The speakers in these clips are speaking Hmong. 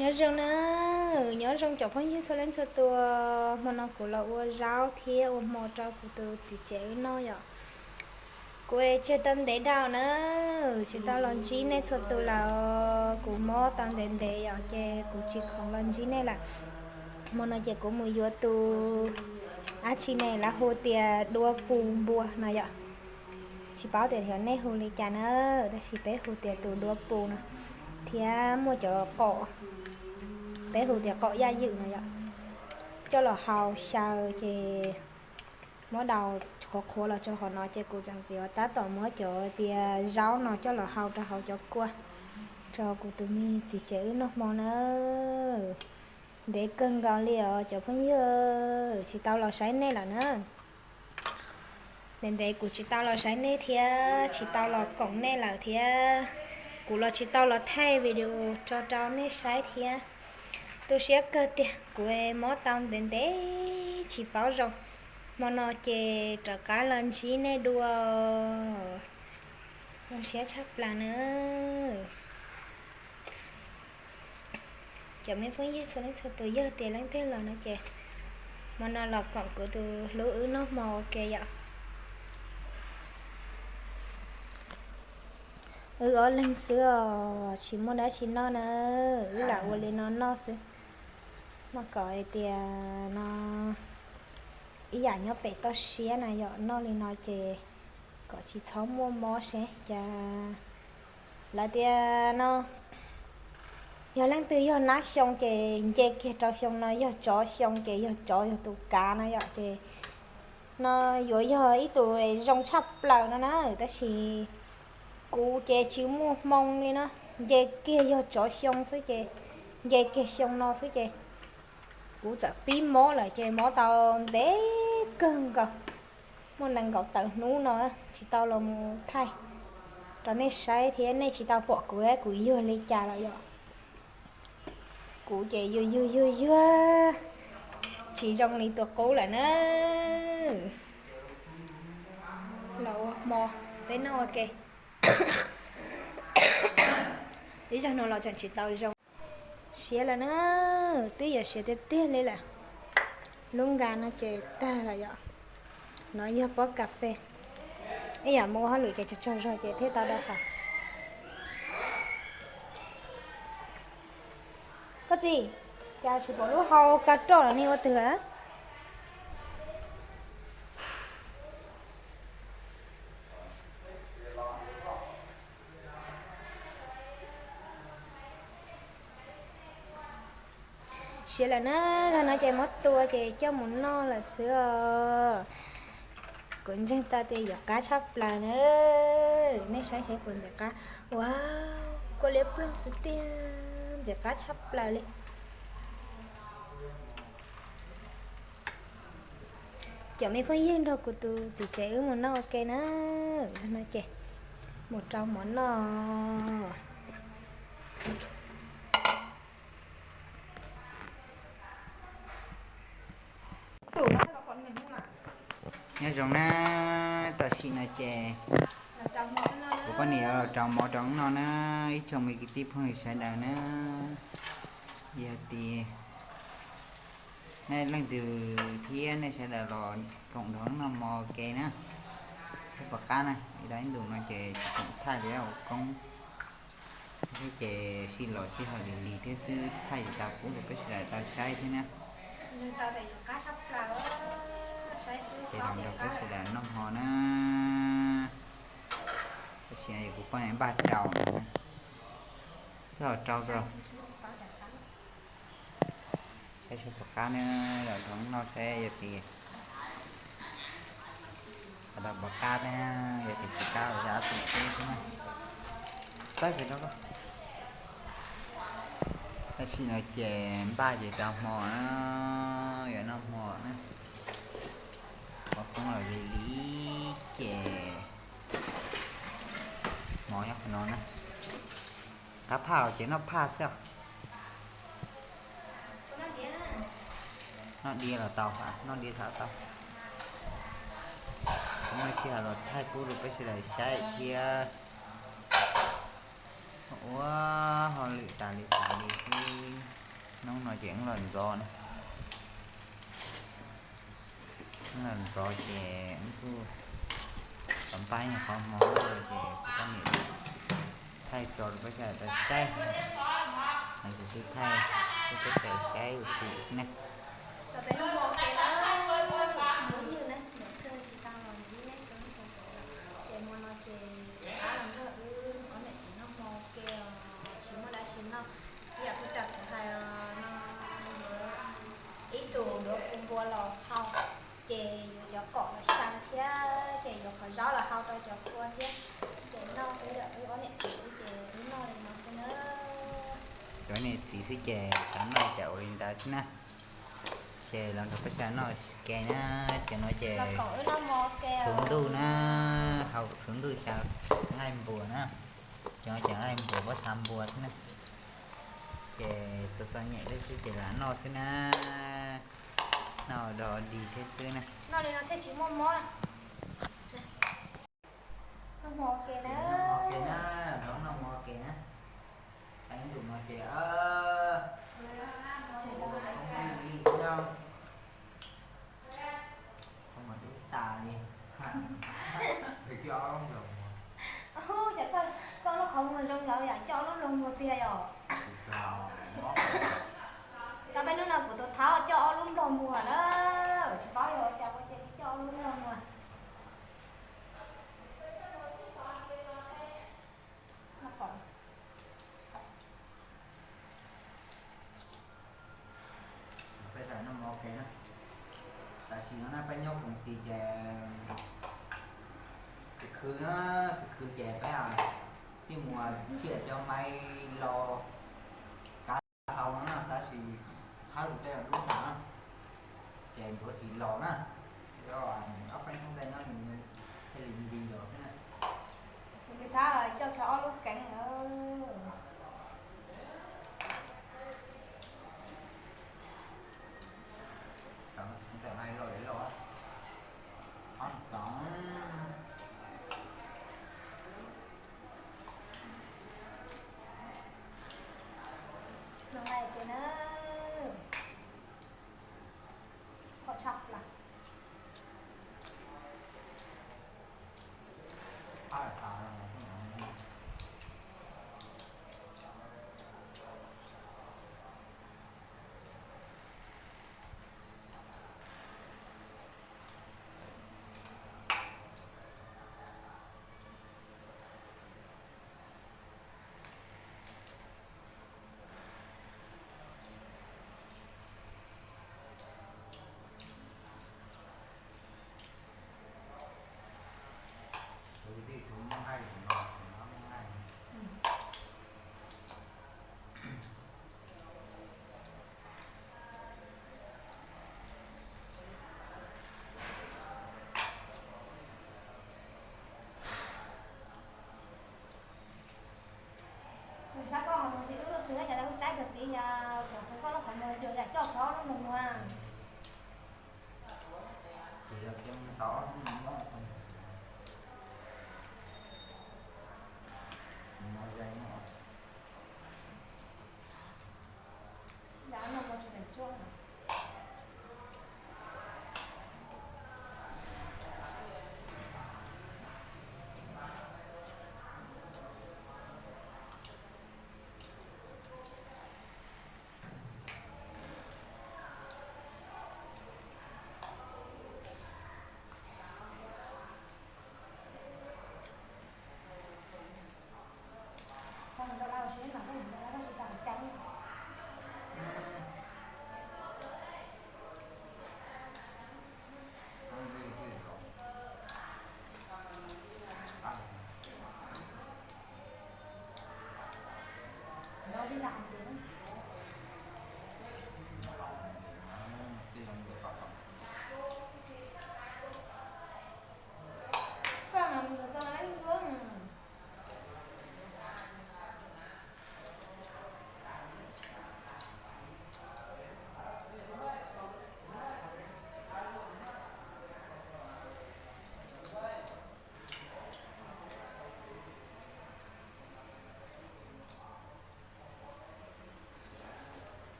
Nyob zoo na, nyob zoo cov phooj ywg txhua leej txhua tus, hmo no kuv los ua zaub thiab ua hmo rau kuv tus txiv tsev wb noj yom. Kuv tseg tau ntev dhau na, tsis tau los ntsib nej txhua tus lawm, kuv mob tau ntev ntev yom, ces kuv tsis khoom los ntsib nej lawm. Hmo no ces kuv mus yuav tus dab tsi ne, lawv hu tias dua pus npua no yom. Tsis paub tias xyov nej hu li cas na, tab sis peb hu tias tus dua pus no, thiab muaj cov qom, peb hu tias qom yaj ywm no yom, coj los hau xyaw ces muab daus qhuav qhuav los rau hauv no ces kuv tseem yuav tab tom muab cov tias zaub no coj los hau rau hauv cov kua rau kuv tus me txiv tsev wb noj hmo na. Ntev kawg nkaus li os cov phooj ywg, tsis tau los saib nej lawm na. Ntev ntev kuv tsis tau los saib nej thiab tsis tau los koom nej lawm thiab. Kuv los tsis tau los thaij video tso rau nej saib thiab. Tu siab kawg tiag, kuv mob tau ntev ntev tsis paub zoo. Hmo no ces rov qab los ntsib nej dua, zoo siab tshaj plaws na. Cov me phooj ywg txhua leej txhua tus, yog tias leej twg los no ces hmo no los koom kuv tus hlub wb noj hmo ua ke yom. Wb ob leeg xwb os, tsis muaj dab tsi noj na, wb lam ua li no noj xwb. Mas kom hais tias no ib yam nyob pem toj siab na yom, noj li no ces kom tsis txhob muaj mob seb cas. Lawv tias no yog leej twg yog nab xyoo ces nce kiag rau xyoo no, yog tsov xyoo ces yog tsov yog tus kav no yom, ces no yuav yog ib tug zoo tshaj plaws no na, tab sis kuv ces tsis muaj hmoo li na, nce kiag yog tsov xyoo xwb ces nce kiag xyoo no xwb ces kuv txawm pib mob lawm ces mob tau ntev kawg nkaus, muaj nees nkaum tawm hnub no tsis tau los mus thaij rau nej saib thiab, nej tsis tau pom kuv, kuv yuag li cas lawm yom. Kuv ces yuag yuag yuag yuag tsis zoo li tus qub lawm na. Los ua hmo peb noj ua ke. Ib zaug no los tseem tsis tau zoo. Siav lawm na, twb yuav siav tiag tiag li lawm. Lub nkas no ces tag lawm yom. No yog pob kas fes, ib yam mus ua hauj lwm ces tsaug tsaug zog ces thiaj tau da qhov. Koj txiv, cas tsis pom lub hau ka roj los nej ua twg lawm? Siav lawm na, no ces muab tua ces coj mus noj lawm xwb os. Kuv ntseeg tau tias yuav qab tshaj plaws na. Nej saib seb puas ntxim qab. Ua, kua liab ploog xwb tiag, ntxim qab tshaj plaws li. Cov me phooj ywg nrog kuv tus txiv tsev wb mus noj ua ke na. No ces mus rau mov noj. Nyob zoo na, tam sim no ces kuv poj niam los rau mov rau no na, ib tsoom me kwv tij phooj ywg sawv daws na, yog tias nej leej twg thiab nej sawv daws los koom nrog noj mov ua ke na, thiab pom qab na, ib dab ib ntus no ces tsis koom thaij li ua koob thiab ces sij los sij hawm lig lig thiab xwb, thaij tsis tau pub rau peb sawv daws tau saib thiab na. Ces los nrog peb sawv daws noj hmo na. Tab sis kuv poj niam npaj rau no, coj rau rau. Saib seb pom qab na, los nrog noj saib yog tias pom qab thiab, yog tias tsis qab los yog ob tug teb thiab na. Txawb kiag rau. Tam sim no ces npaj ces tau hmo na, yuav noj hmo na. Ua koob los lig lig ces hmo nyob qhov no na. Qab phaj los ces noj phaj xwb os. Noj diav los tau, noj diav thaum tau. Muaj sij hawm los thaij pub rau peb sawv daws saib thiab. Ua hauj lwm tas li tas li xwb. Ces wb los ntxov na, wb los ntxov ces wb kuj qhov npab yog qhov hmo no ces kuv poj niam thaij tso rau peb sawv daws tau saib, no ces kuv thaij peb sawv daws saib ua ke xwb na. Los peb noj mov ua ke na, phooj ywg na, niam thiaj tsis tau los ntsib nej txhua leej txhua tus lawm. Ces hmo no ces kuv rov qab los nrog wb ob niam txiv noj mov ua ke os, tsis muaj dab tsi noj. Ib yam li kuv hais no, yuav ib tug yuav kua npua los hau, ces yuav cov qom los xyaw thiab ces yuav qhov zaub los hau rau cov kua thiab. Ces noj xwb, wb ob niam txiv xwb ces wb noj li no xwb na. Cov niam txiv xwb ces xav noj cas ua li ntawd xwb na. Ces los nrog peb sawv daws noj ua ke na. Cov no ces txhua ntuj na, hau txhua ntuj xyaw nqaij npuas na. Cov no ces nqaij npuas, pob txha npua xwb na. Ces txom txom nyem thiab xwb ces lam noj xwb na. Noj dog dig thiab xwb na. Noj li no thiaj tsis muaj mob na. Noj mov ua ke na. Noj mov ua ke na, noj mov ua ke na. Ib ntus no ces, ua li no, mas dub tas li. Coj ob lub nplog muag. Ub, cas koj, koj lub qhov muag zoo nkaus yam coj ob lub nplog muag tiag yom? Tau peb hnub no kuv tus thab coj ob lub nplog muag na, tsis paub yog ua cas ua cia li coj ob lub nplog muag. Peb sawv daws noj mov ua ke na. Tam sim no na peb nyob koom tis ces khwv khwv na, khwv khwv ces peb thiaj mus txiav cov maiv los kav hlau no na, tab sis txhawb tus tej los dub tas na, ces ntxuav tsis los na. Ob peb hnub ntawd nyob nws thiaj li nti los xwb na. Tus me thab coj kiag ob lub keev. Ntawm no los lawm, ob tog. Noj nqaij ua ke na. Khov tshaj plaws. Kuv saib koj qhov muag tsis dub luaj twg, cas kuv saib kawg tid, yog kuv koj lub qhov muag yog yam coj koj lub nplog muag. Ces yog coj tau ob lub nplog muag.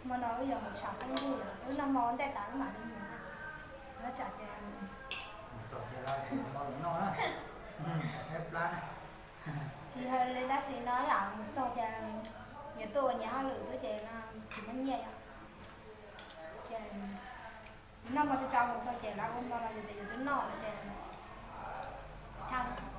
Hmo no wb yuav mus tshav poob ntuj, wb noj hmo ua ntej tas wb mam li mus na. Nyob tsam ces mus txog ces los mus noj na, plab na. Tsis hais li tab sis no yam mus txog ces yuav tuaj ua nyias hauj lwm xwb ces no tsis muaj nyiaj yom. Ces noj hmo tsaus tsaus mus txog ces lawv ua hmo los yus tias yus twb noj lawm ces thaj Tau mus tsaus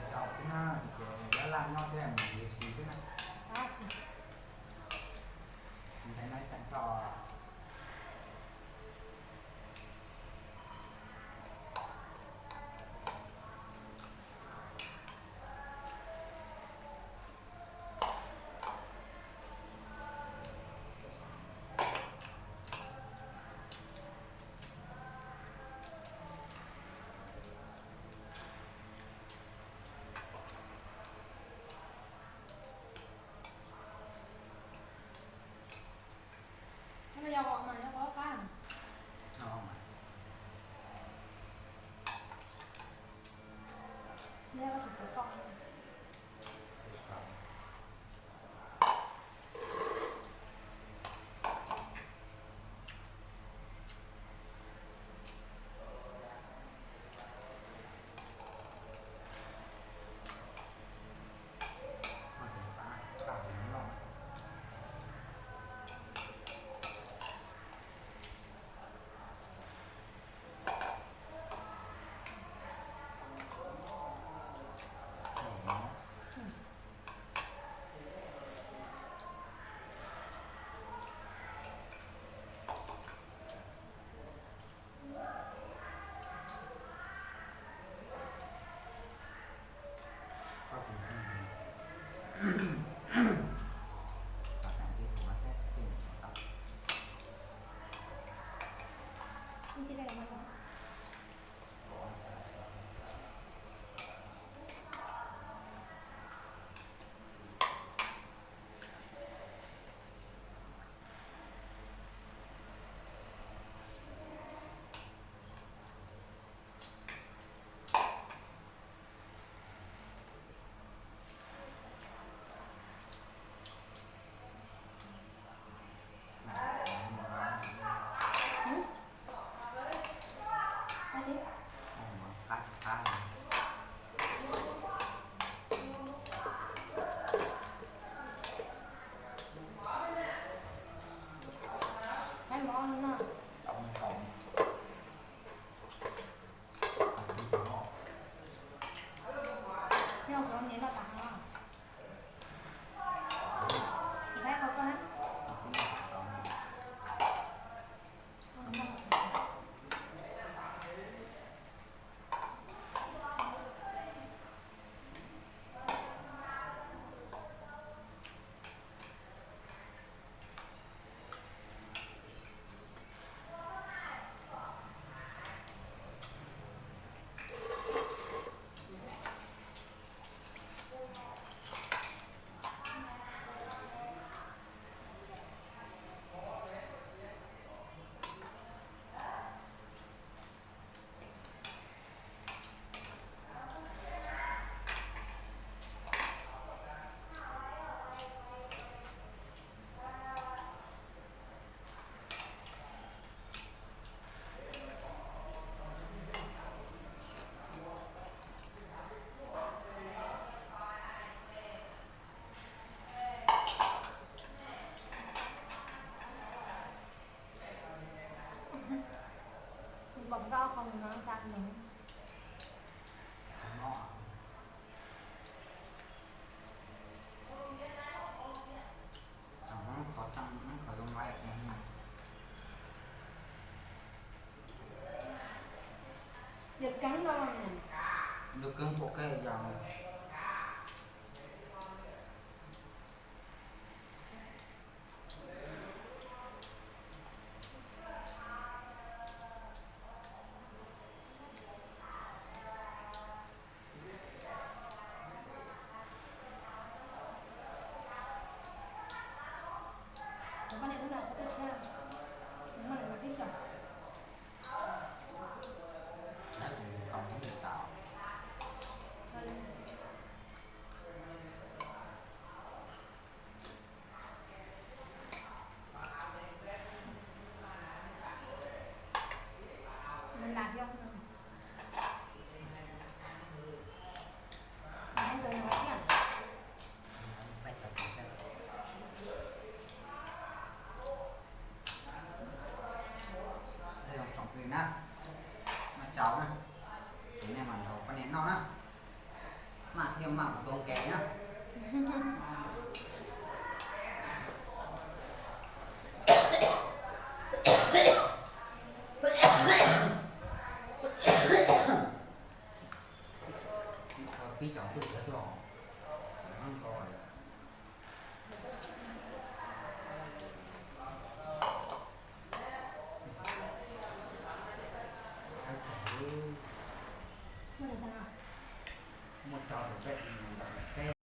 tsaus xwb na, ces laj laj nyob thiab mus yuav si xwb na. Ntaiv no ib teev tso. Npom tau qhov no tsa nws. Qhov tseeb, qhov zoo laiv. Yog keeb no, lub keeb pua kej yog. Poj niam hnub no kuv tuaj tshiab, muaj nees nkaum tsib xyoos. Tsoom kwv na, noj tsau na, ces nej mam nrog poj niam noj na, maj thiaj maj mus tau nkees na. Pib cov ntuj sawv tuaj, nko. Muaj rau tus peb ntawm peb.